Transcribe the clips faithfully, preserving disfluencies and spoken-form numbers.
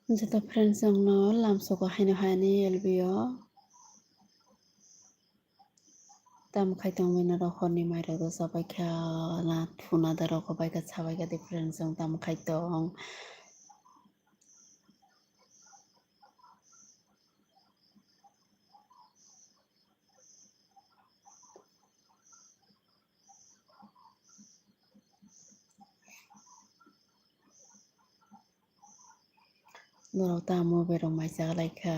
Joto friends rokno lamsogo haino haini L B o. Tamo khai tongwi norok horni mairok rw chabaikha, na phuna da rok baikha chabaikha de friends rok tamo khai tong. Norok tamo berok mai chalaikha.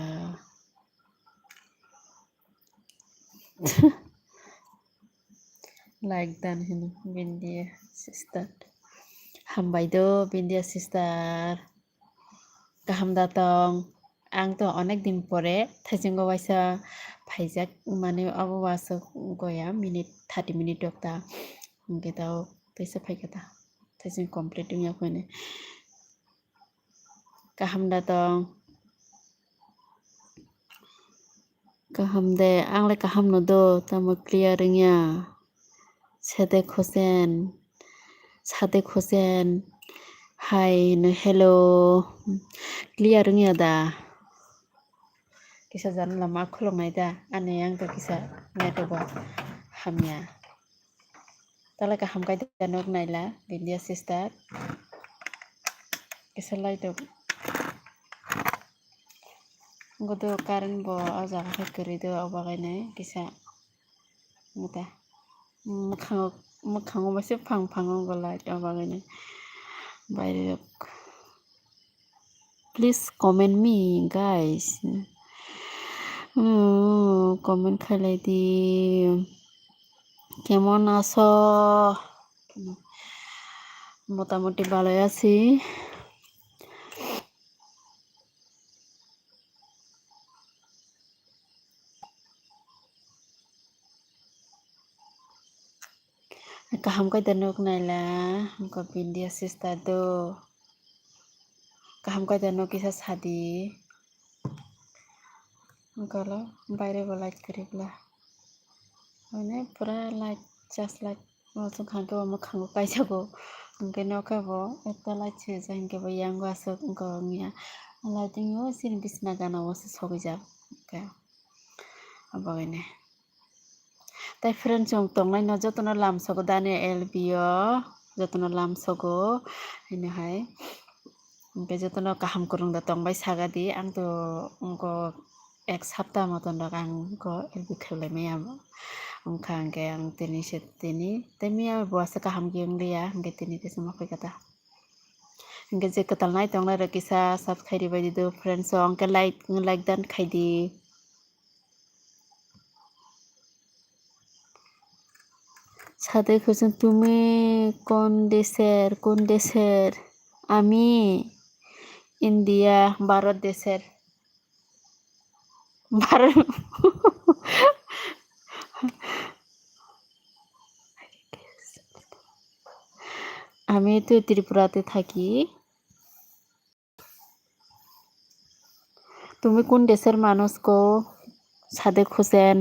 Like dan hino Bindia sister. Hambai do Bindia sister. Kaham da tong. Ang to onek din pore thaichungo waisa phaijak mani abo wasuk goya minute thirty minute rok ta. Hwnkhe tao teisa phaikha ta. Thaichung complete wngya khwene. Kaham da tong. Kaham de, ang le kaham no do, tamo clear wngya. Sade khosen, sade khosen. Hai hino hello. Clear wngya da? Kisa janala ma khuluknai da? Ani yang to kisa network bo hamya. Tala kaham kai da nuk naila, Bindia sister. Kisa lai do. Godo current bo o jaga khe kwrwi do, o bagwi nai kisa. Mata. Mwkhango, mwkhango masa phang phang wngwi lai, o bagwi nai. Bairok. Please comment me, guys. Hmm, comment khailai di. Kemon aso? Motamoti balai achi. Kaham kai da nuk naila, wngkha Bindia sister do. Kaham kai da nuk kisa sadi. Wngkha lo, baire bo light kwrwi bla. Mane pura light, just light. Bo chwng kha hwnkhe bo mwkhango kaijago. Hwnkhe nokhe bo ekta light swijak hwnkhe bo yango aswk wngkha wngya. Lighting o chini bisna gana o se sogwijak. Hwnkhe abo hwnwi. Tai friends chwng tongnaino jotono lamsogo dani L B o, jotono lamsogo, hino hai. Hwnkhe jotono kaham kwrwng da tongbai sagadi, ang to wngkha ek sapta moton rok ang wngkha L B khailai maya. Wngkha hwnkhe ang tini se tini, tei miya bo aswk kaham khe wngliya, hwnkhe tini khe chwngma phaikha ta. Hwnkhe je kwtal nai tongnai rok kisa subscribe khaidi do friends, hwnkhe like, like dan khaidi. Sade question, তুমি কোন দেশের, কোন দেশের? আমি ইন্ডিয়া, ভারত দেশের। ভারত। আমি তো ত্রিপুরাতে থাকি। তুমি কোন দেশের মানুষ গো? সাদেক Hossain.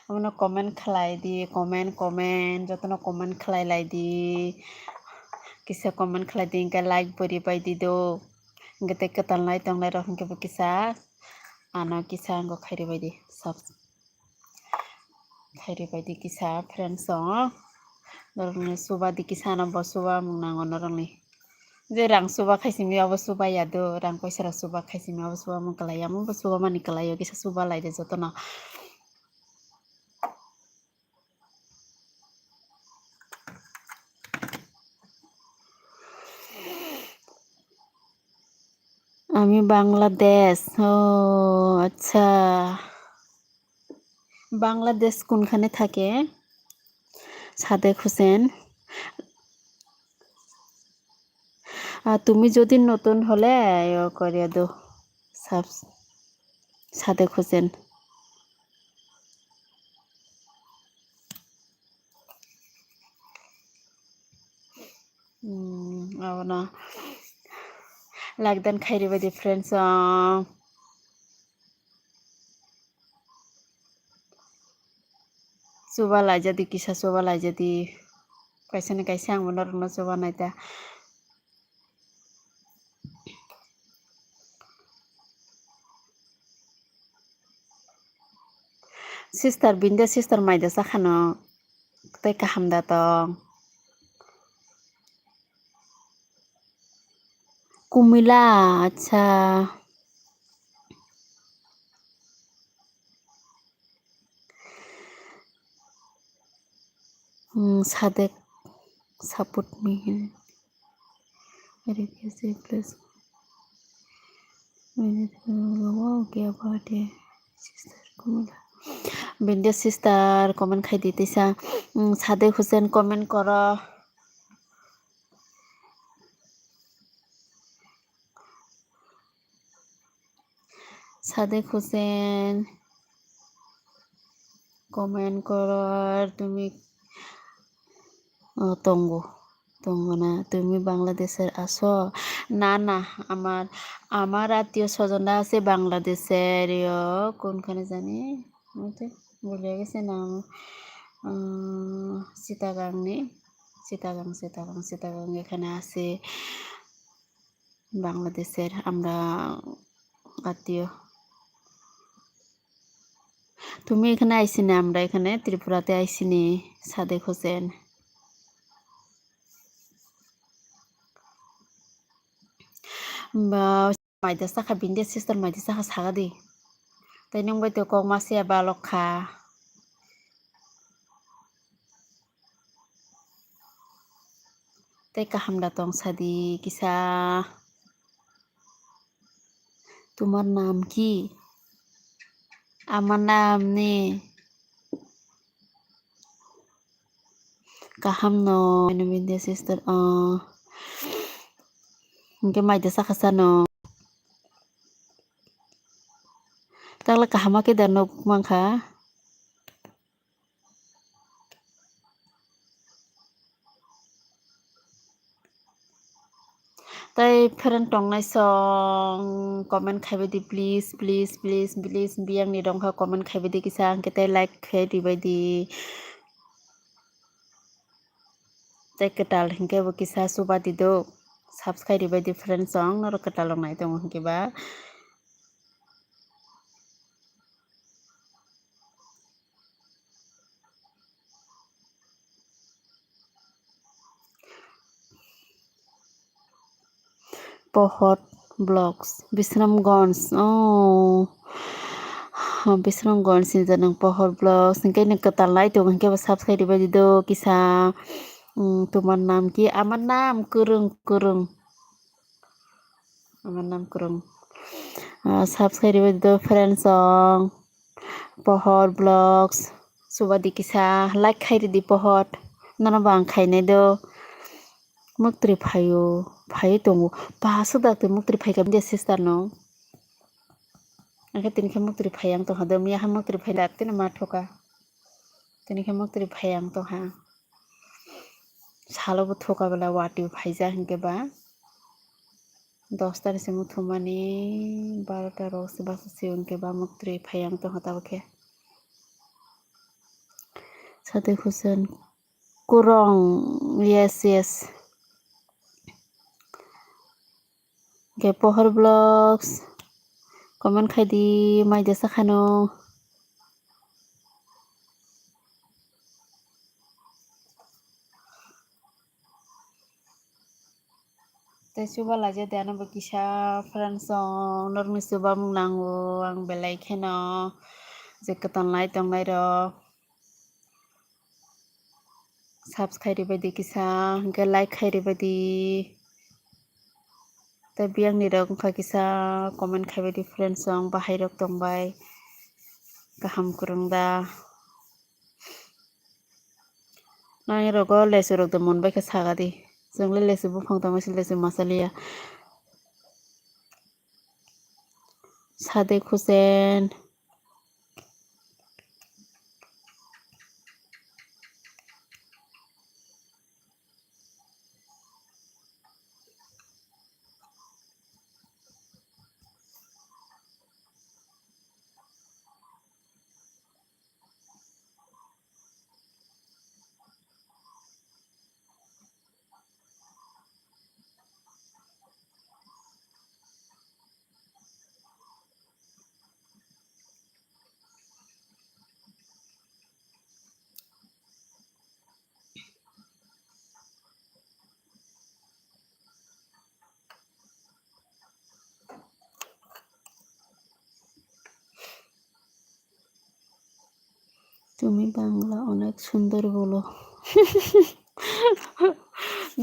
Abono comment khlai di, comment, comment, jotono comment khlai lai di. Kisa comment khlai di, hwnkhe like bo ribai di do. Hwnkhe tei kwtal nai tongnai rok hwnkhe bo kisa ano kisa wngkha khairi bai di. Sub-, khairi bai di kisa friends song. Norokni chuba di kisa ano bo chuba mung nango norokni. Je rang chuba khaisimi abo chuba ya do, rang poisa rok chuba khaisimi abo chuba mung kwlai ya, omo bo chuba mani kwlai o kisa chuba lai de jotono. আমি বাংলাদেশ। ও আচ্ছা। বাংলাদেশ কোনখানে থাকে? সাদেক হোসেন। আর তুমি যদি নতুন হলে, ইয়ে করে দো, সাবস-, Sadek Hossain. Hmm, abono like dan khairi bai di friends song. Chuba laijadi, kisa chuba laijadi. Kaisa ni kaisa ang bo norok no chubanai ta. Sister, Bindia sister maida sakhano tei kaham da tong? Kumila, acha. Hmm, Sadek, support me. Request, please. Wow, kya baat hai, sister Kumila. Bindia sister, comment khai di tisa. Hmm, Sadek Hussain comment koro. Sadek Hussain, comment koror tumi, oh, tongo, tongo na, tumi Bangladesher aso? Na, na, amar, amar attiyo sojon da ase Bangladesher, yo, kunkhane jani, bhul hoye gese naam, ah, Chittagong ni, Chittagong, Chittagong, Chittagong ekhane ase. বাংলাদেশের আমরা আত্মীয়। তুমি এখানে আইসিনি, আমরা এখানে ত্রিপুরাতে আইসিনি, সাদেক Hossain. Ba, maida sakha, Bindia sister maida sakha saga di. Tai nung bai to kok ma se balok kha. Tei kaham da tong sadi kisa. Tumar naam ki? Amar naam ni. Kaham no, Bindia sister, oh. Hingke maida sakha sano. Takla kaham ma khe da nok mankha. Tai friend tongnai song comment khaibai di, please, please, please, please, biyang ni dongkha comment khaibai di kisa, hingke tai like khe ribai di. Tai kwtal hingke bo kisa chuba di do, subscribe ribai di friend song, norok kwtal rok nai tongo hingke ba. Pohor Vlogs, Bisramganj, oh, Bisramganj ni janang Pohor Vlogs, hingke nang kwtal lai tongo, hingke bo subscribe ribai di do kisa, mm, tumar naam ki? Amar naam Kwrwng, Kwrwng. Amar naam Kwrwng. Ah, subscribe ribai di do friend song. Pohor Vlogs. Chuba di kisa like khai ridi Pohor. Nono bo ang khainai do. Muktri phaio, phai tongo. Ba, swdak twi muktri phaikha Bindia sister no. Angkhe tini khe muktri phai ang tongkha do. Miya khe muktri phai dak tini ma thoka. Tini khe muktri phai ang tongkha. Salo bo thoka bela watwi phaijak hinkhe ba. Dosta ni simi thumani barota rok se basa se hinkhe ba muktri phai ang tongkha tabukhe. Sadek Hussain Kwrwng, yes, yes. Hingke Pohor Vlogs, comment khai di, maida sakhano. Tei chuba laijak de ano bo kisa friend song, norokni chubamung nango, ang belai kheno je kwtal nai tongnai rok. Subscribe ribai di kisa, hingke like khai ribai di. Tei biyang ni rok wngkha kisa comment khaibai di friend song, bahai rok tongbai. Kaham kwrwng da. Nang rogo lesu rok de mon bai khe saga di. Chwng le lesu buphang tongma se lesu masa liya. Sadek Hussain. তুমি বাংলা অনেক সুন্দর বলো।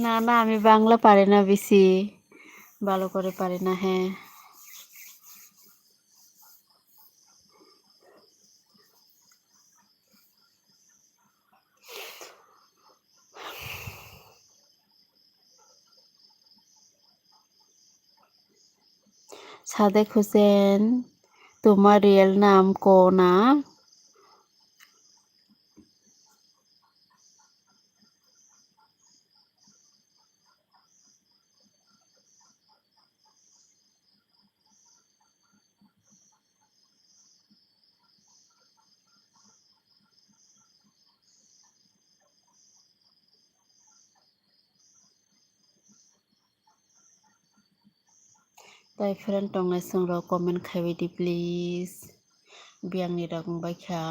না, না, আমি বাংলা পারি না বেশি। ভালো করে পারি না, হ্যাঁ। Sadek Hussain, তোমার রিয়েল নাম কো না? Tai friend tongnai chwng rok comment khaibai di please. Biyang ni rok wng bai kha.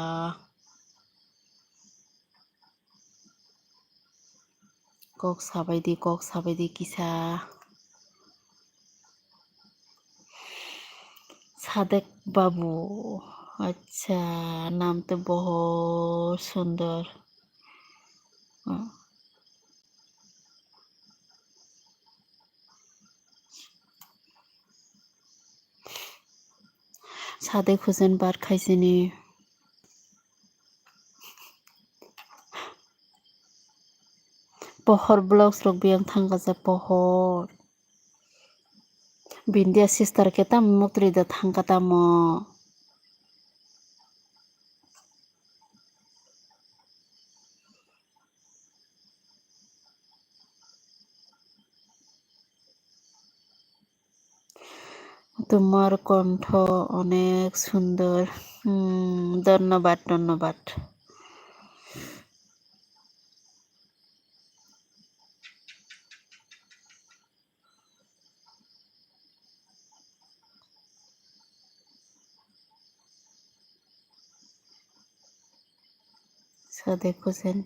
Kok sabai di, kok sabai di kisa. Sadek Babu, acha, naam to bahut sundor. Hmm. Sadek Hussain bar khaisini. Pohor vlogs rok biyang thangkha ja pohor. Bindia sister khe tamo muktrwi da thangkha tamo. তোমার কণ্ঠ অনেক সুন্দর। Hmm, dhonnobad, dhonnobad. Sadek Hussain,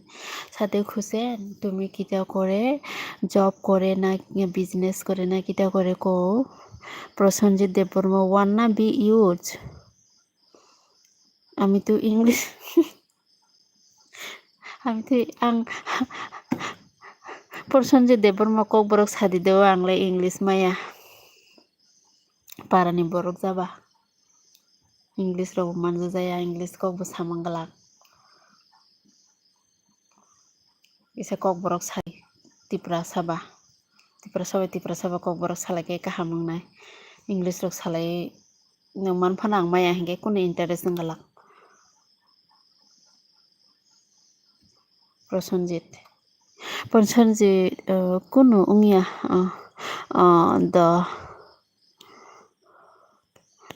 Sadek Hussain, তুমি কিতা করে জব করে না বিজনেস করে না কিতা করে কও? প্রসেনজিৎ দেববর্মা, wanna be use. আমি তো ইংলিশ, আমি তো ang Prosenjit Debbarma Kokborok sadi do, ang le English maya. Parani borok jaba. English rok bo manja jaya, English kok bo samang glak. Isa Kokborok sai Tiprasa ba. Tiprasa bai Tiprasa ba Kokborok salai khe kaham wngnai. English rok salai nung man phano ang maya hinkhe kunu interest wng glak. Prosenjit. Prosenjit, uh, kunu wngya, uh, uh, do.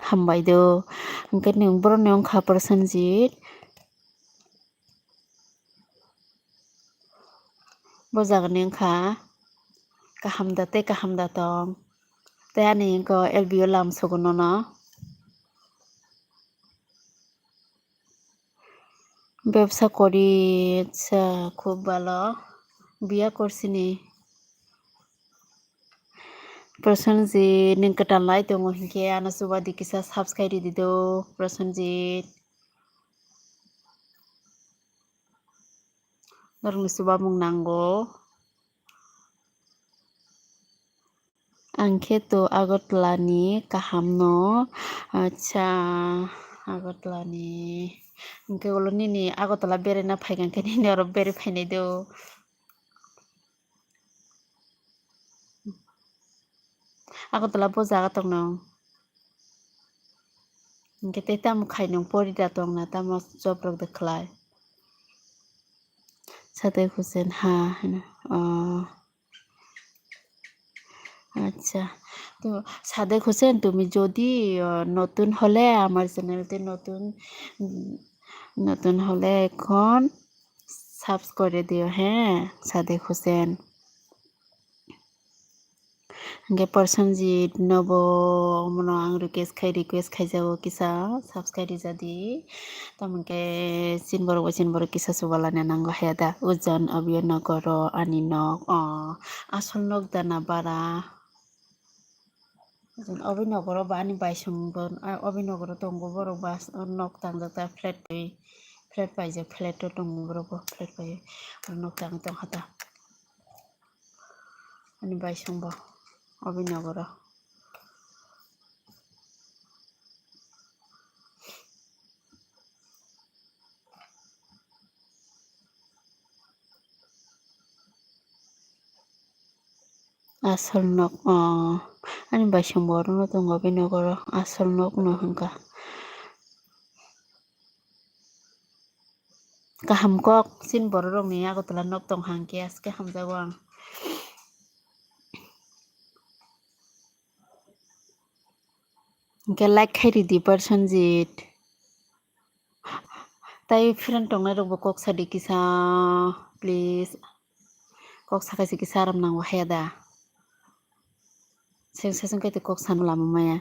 Hambai do. Hinkhe nung borok ni wngkha Prosenjit. Bo jaga ni wngkha kaham da tei kaham da tong. Tei ani wngkha L B O lam sugo nono. Bebsa kori, acha, khub bhalo. Biya korsini. Prosenjit, nwng kwtal lai tongo hinkhe ano chuba di kisa subscribe ridi do, Prosenjit. Norokni chubamung nango. Ang khe to Agartala ni kaham no, acha, Agartala ni. Hinkhe ulo nini Agartala beraina phaikha hinkhe nini oro berai phainai do. Agartala bo jaga tongno. Hinkhe tei tamo khainwi pori da tongna, tamo job rok da khlai. Sadek Hussain ha hino. Oh. আচ্ছা। তো সাদেক হোসেন, তুমি যদি, আহ, নতুন হলে আমার চ্যানেলটি নতুন, উম, নতুন হলে এখন সাবস করে দিও, হ্যাঁ, সাদেক Hossain. Hinkhe Prosenjit nobo omono ang request khai, request khaijago kisa subscribe rijadi. Tamo hinkhe chini borok bai chini borok kisa chubalani nango haya da. Ujan Abhinav Nagar o ani nok, o, asol nok da na bara. Ujan Abhinav Nagar o ba ani baisong bo, a, Abhinav Nagar o tongo borok ba, nok tangjak ta flat bai, Flat paijak, flat o tongo borok bo, flat pai borok nok tangwi tongkha ta. Ani bai songbo Abhinagaro. Asol nok, o, ani bai songbo oro no tongo, bini nokaro asol nok no hwnka. Kaham kok, chini borok rok ni Agartala nok tong hang khe, aske hamjago ang. Hwnkhe like khai ridi, Prasenjit. Tai friend tongnai rok bo kok sadi kisa, please. Kok sakai se kisa aram nango haya da. Seng sesong kaitor kok sana lama maya.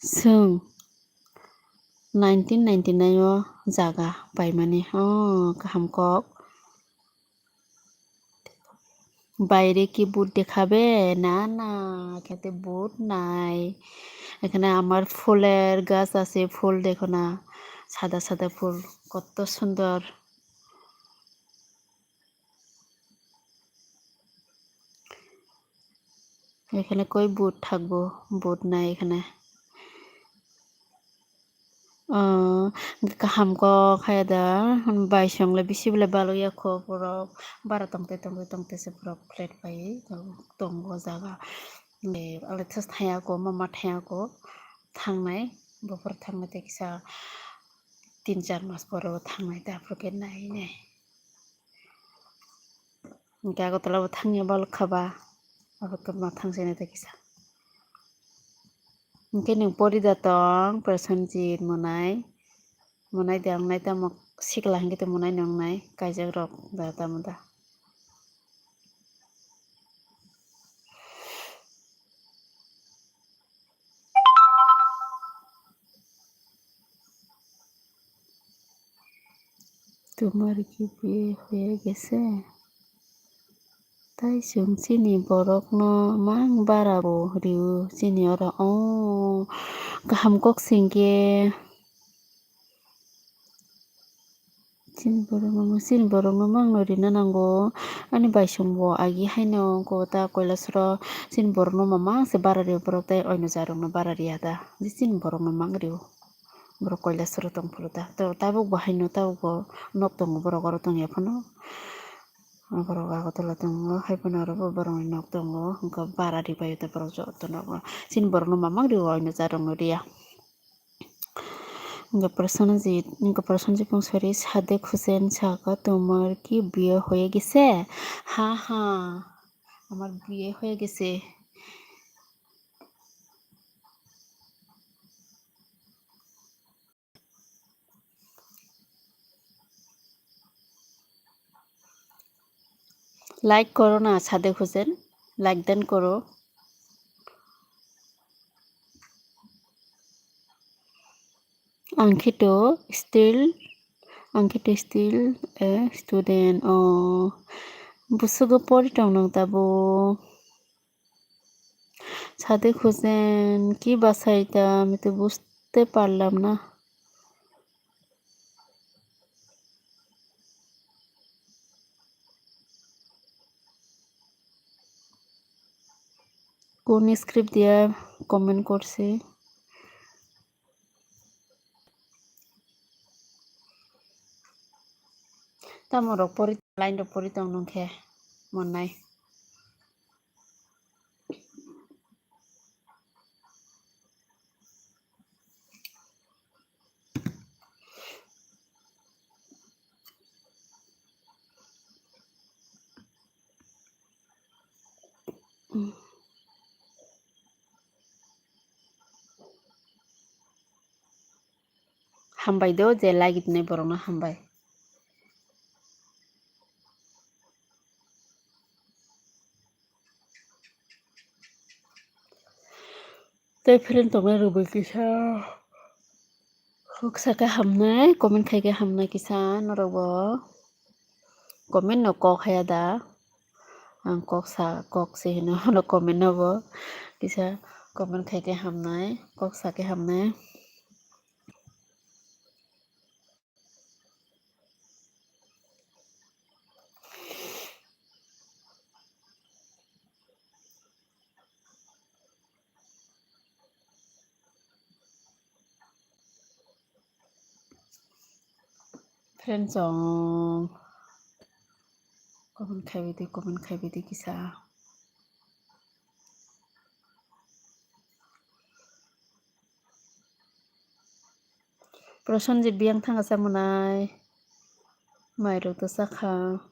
Chwng nineteen ninety-nine o jaga paimani. O kaham kok. বাইরে কি ভূত দেখাবে? না, না, এখানে ভূত নাই। এখানে আমার ফুলের গাছ আছে, ফুল দেখো না, সাদা সাদা ফুল, কত সুন্দর। এখানে কই ভূত থাকবো? ভূত নাই এখানে। O, kaham kok haya da, bai song le bisi bole balok ya kho borok, bara tongte tongte tongte se borok flat pai tongo o jaga. Alai thas thaya ko, mama thaya ko thangnai, bophor thangnai tei kisa tin char mas poro thangnai, ta aphuru khe nai nai. Hwnkhe Agartala bo thangya balok kha ba, abo to ma thang sene tei kisa. Hwnkhe nwng pori da tong, Prasenjit monai, monai de wngnai tamo sikla hwnkhe to monai no wngnai, kaijak rok da tamo da. তোমার কি বিয়ে হয়ে গেছে? Tai chwng chini borokno mang bara bo rio chini oro. O kaham kok singkhe. Chini borokno, chini borokno mangno rina nango. Ani bai songbo agi haino kota Kailasoro chini borokno mamang se bara rio borok tai oino jarokno bara riya da. Je chini borokno mang rio. Borok Kailasoro tong phuru da. To tabuk bo haino tabuk bo nok tongo borok oro tongya phano. Borok Agartala tongo hai phano oro bo borokni nok tongo. Hwnkhe bara ribaio ta borok joto nogo. Chini borokno mamang rio oino jarokno riya. Hwnkhe Prasenjit, hwnkhe Prasenjit Pungsari, সাধে খুঁজেন চাকা তোমার কি বিয়ে হয়ে গেছে? হ্যাঁ, হ্যাঁ, আমার বিয়ে হয়ে গেছে. Like koro na, সাধে খুঁজেন, like dan koro. Ang khe to still, ang khe to still a student. O, bwswgo pori tong nang tabuk. সাধে খুঁজেন কি বা চাইতা, আমি তো বুঝতে পারলাম না. কোন script দিয়া comment করছে? Tamo rok pori, line rok pori tong nung khe monnai. Hambai do je like tongnai borokno hambai. Tei friend tongnai rok bai kisa kok sa khe hamnai, comment khai khe hamnai kisa norok bo. Comment no kok haya da, ang kok sa, kok se hino, no comment no bo kisa comment khai khe hamnai, kok sa khe hamnai. Friends song comment khaibai di, comment khaibai di kisa. Prosenjit biyang thanga chamunai. Mairok to chakha.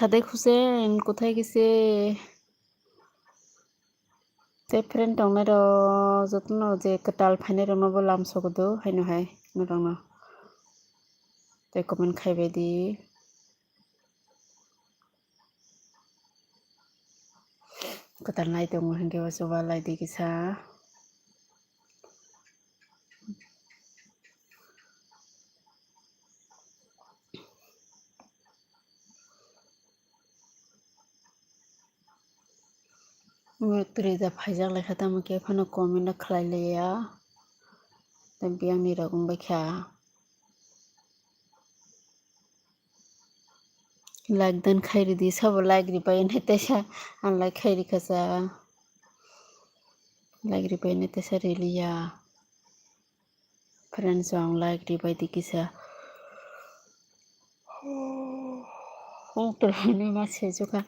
Sadai Hussein, kothai gese? Tei friend tongnai rok jotono je kwtal phainai rokno bo lam sogodo haino hai norokno. Tei comment khaibai di. Kwtal nai tongo hinkhe uansukha lai di kisa. Twi da phaijak lai kha, tamo khe phano comment no khlai liya. Tei biyang ni rok wng bai kha. Like dan khai ridi, sabo like ribai nai teisa, ang like khai rikha sa. Like ribai nai teisa riliya. Friends, ang like ribai di kisa. Hung tolani ma sejukha.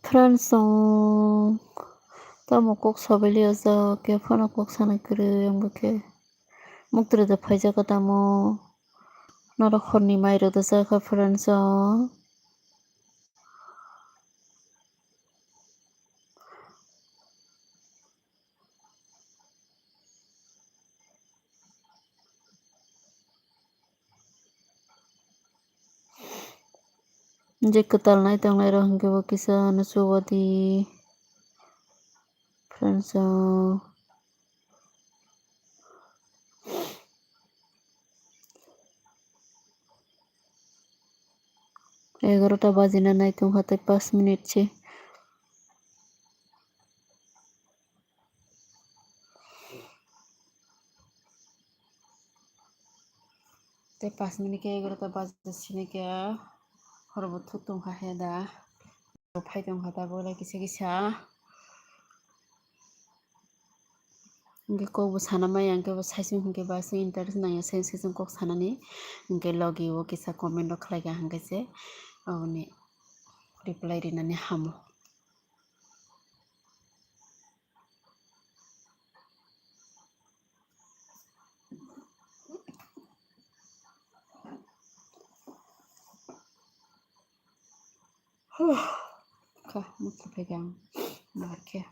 Friends song, tamo kok sabai liya jak, khe phano kok sanai kwrwi, ang bo khe muktwrwi da phaijak tamo, norok horni mai rok da chakha friends song. Je kwtal nai tongnai rok hinkhe bo kisa no chuba di friends song. Egarota bajina nai tongkha tei pash minute se. Tei pash minute khe egarota baji sini khe horobo thuk tongkha he da. Phai tongkha tabuk lai kisa kisa. Hinkhe kokbo sana maya hinkhe bo saisung hinkhe bo aswk interest nangya saisung saisung kok sanani. Hinkhe logi o kisa comment rok khlai kha hinkhe se aboni reply rinani hamo. Huh. Kha, mukha phaikha ang, bar khe.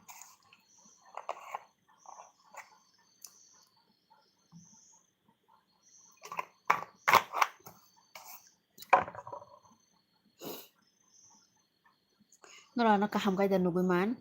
Norok ano kaham kaida nugwi man.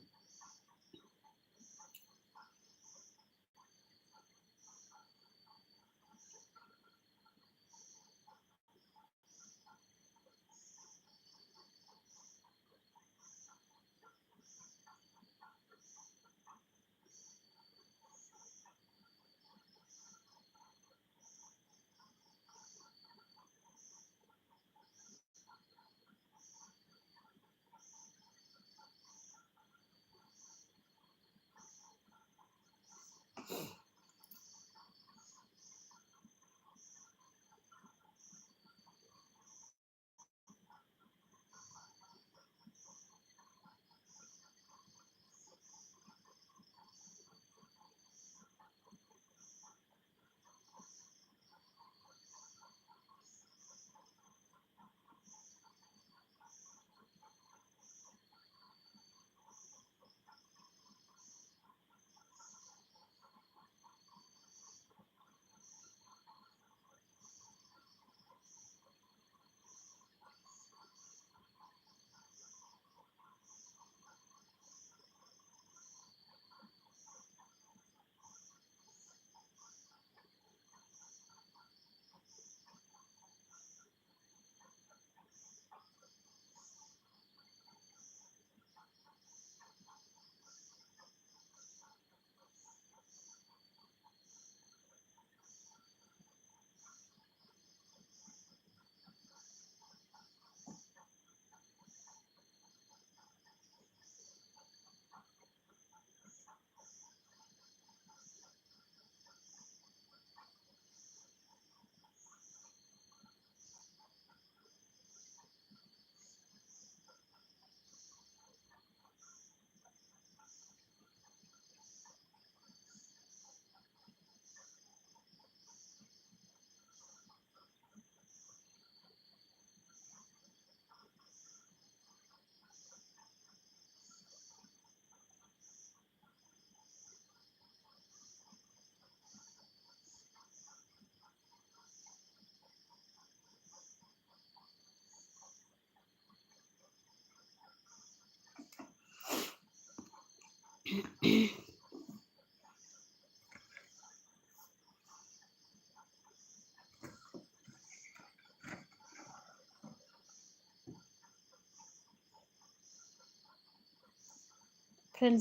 Friends,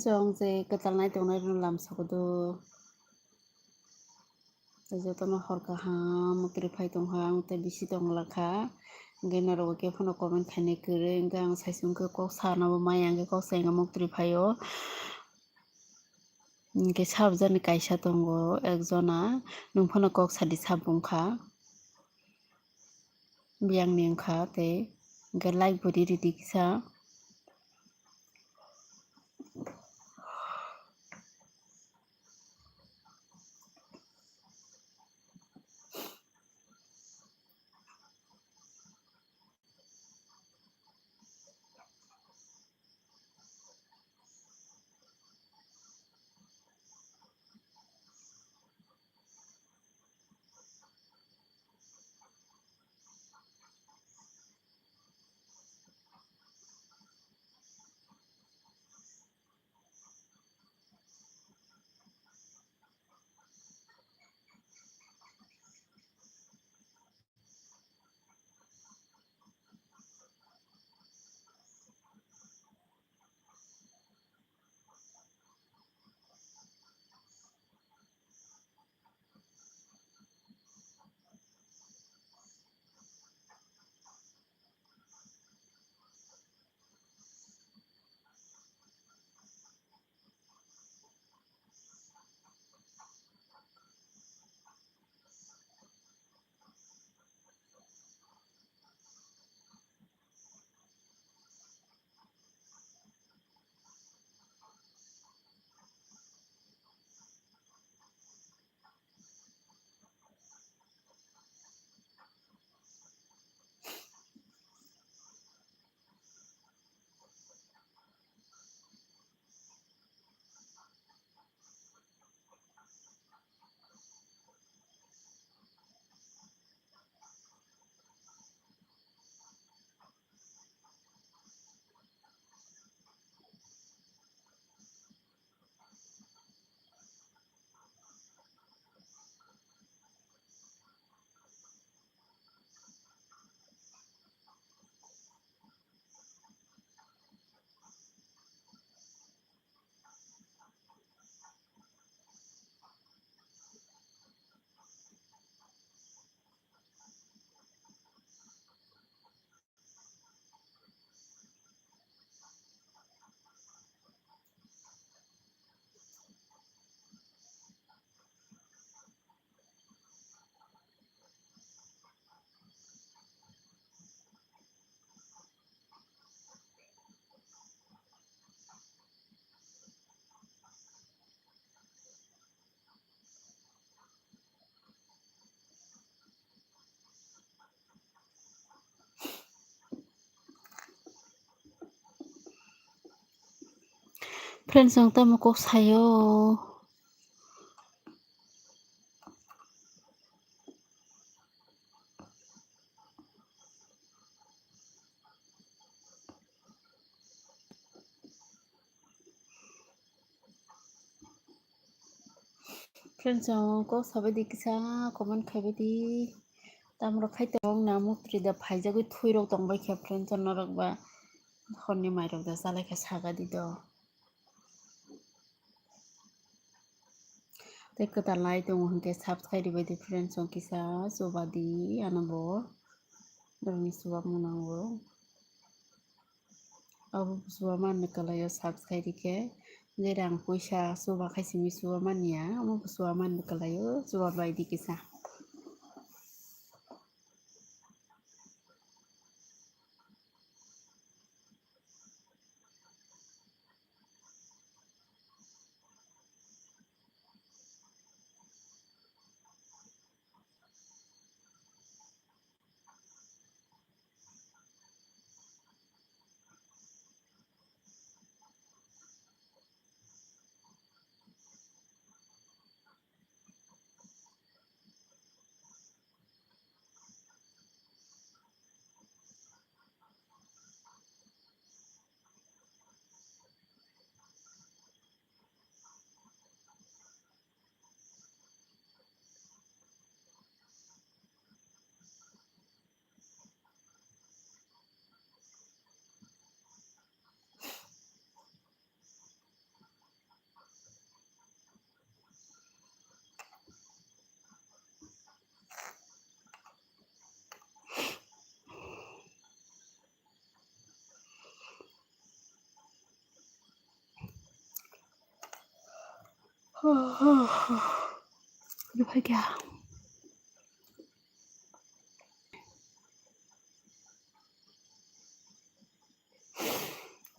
ang je kwtal nai tongnai rok lam sakodo. Jotono hor kaham muktri phai tongkha, ang tei bisi tongla kha. Hwnkhe norok khe phano comment khainai kwrwi, hwnkhe ang saisung khe kok sana bo maya, hwnkhe kok sainga muktri phaio. Hwnkhe sabjani kaisa tongo ekjona, nwng phano kok sadi sabo wngkha. Biyangni wngkha tei hwnkhe like bo ri ridi kisa. Friends, ang tamo kok sayo. Friends, ang kok sabai di kisa comment khaibai di. Tamrok khai tong na muktri da phaijagwi thwi rok tongbai khe friends, norok ba horni mai rok da chalai khe saga di do. Tei kwtal nai tongo hwnkhe subscribe ribai di friends, ang kisa chuba di ano bo. Norokni chuba mung nango. Abo bo chuba manwi kwlaio subscribe rikhe. Je rang puisa chuba khai simi chuba manya, omo bo chuba manwi kwlaio, chuba bai di kisa. Rwphai kha.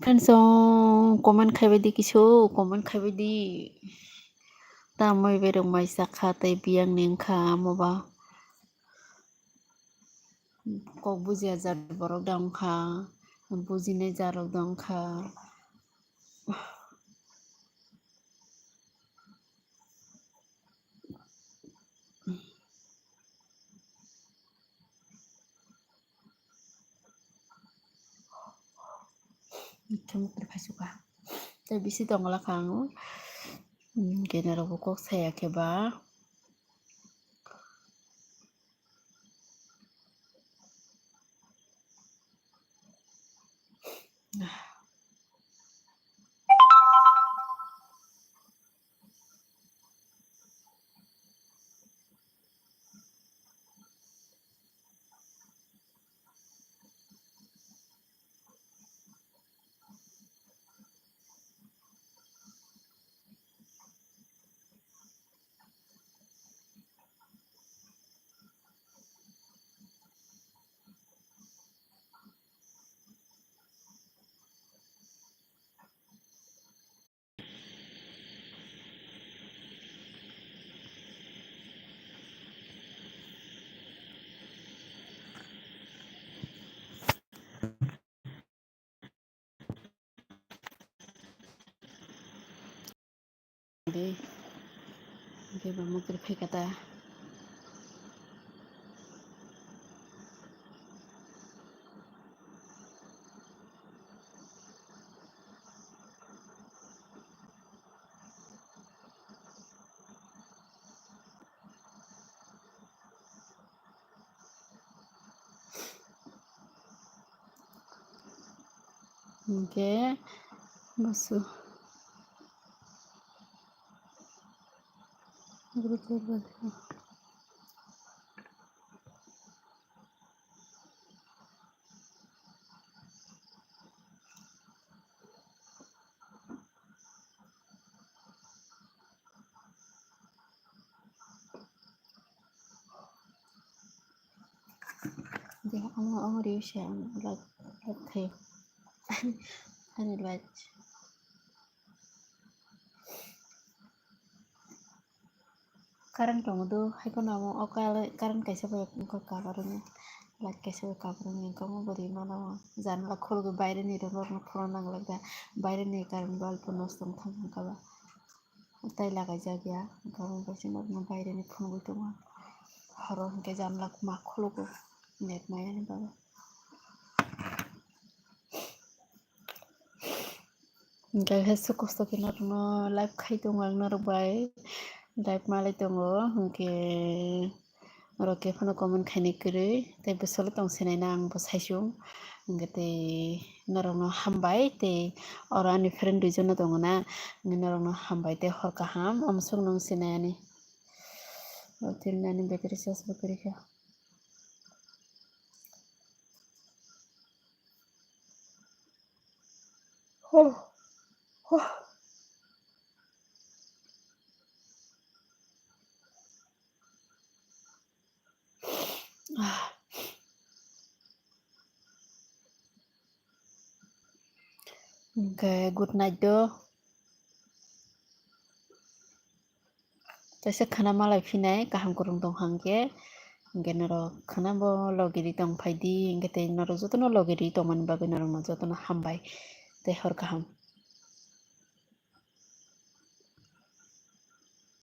Friends, oh, comment khaibai di kisu, comment khaibai di. Tamoi berok mai sakha tei biyang ni wngkha amo ba. Kok bujiya jat borok da wngkha, bujinai jat rok da wngkha. Mikhe mukri phaisu kha. Tei bisi tongla kha ang. Hmm, kena rok bo kok saya khe ba. Dei, hingke bo mukri phaikha ta. Hingke busu. Dia omo, omo riu se ang like, like khaio. Ani like. Current tongo do, hai phano amo o kale-, current kaisa bai wngkha kabar wngya, light kaisa bai kabar wngya, wngkha omo bo ri mano, janala khulugwi baireni rwrwkno phunukna nanglakha, baireni current bulb bo nosto wngkha, wngkha ba tai lagaijak ya, wngkha omo bai se norokno baireni phunugwi tongo, horo hinkhe janala ma khulugo net maya ni bagwi. Hingke hai se kosto khe norokno live khai tongo ang norok bai, live malai tongo, hingke norok khe phano comment khainai kwrwi, tei bwsalo tong sinai na ang bo saisung, hingke tei norokno hambai, tei oro ani friend duijon no tongo na, hingke norokno hambai tei hor kaham, amsuk nung sinai ani, o tini ani battery charge bo kwrwi kha. Hingke good night do. Kaisa khana malai phinai kaham kwrwng tong hang khe, hingke norok khana bo logi ri tong phai di, hingke tei norok jotono logi ri tongmani bagwi norokno jotono hambai tei hor kaham.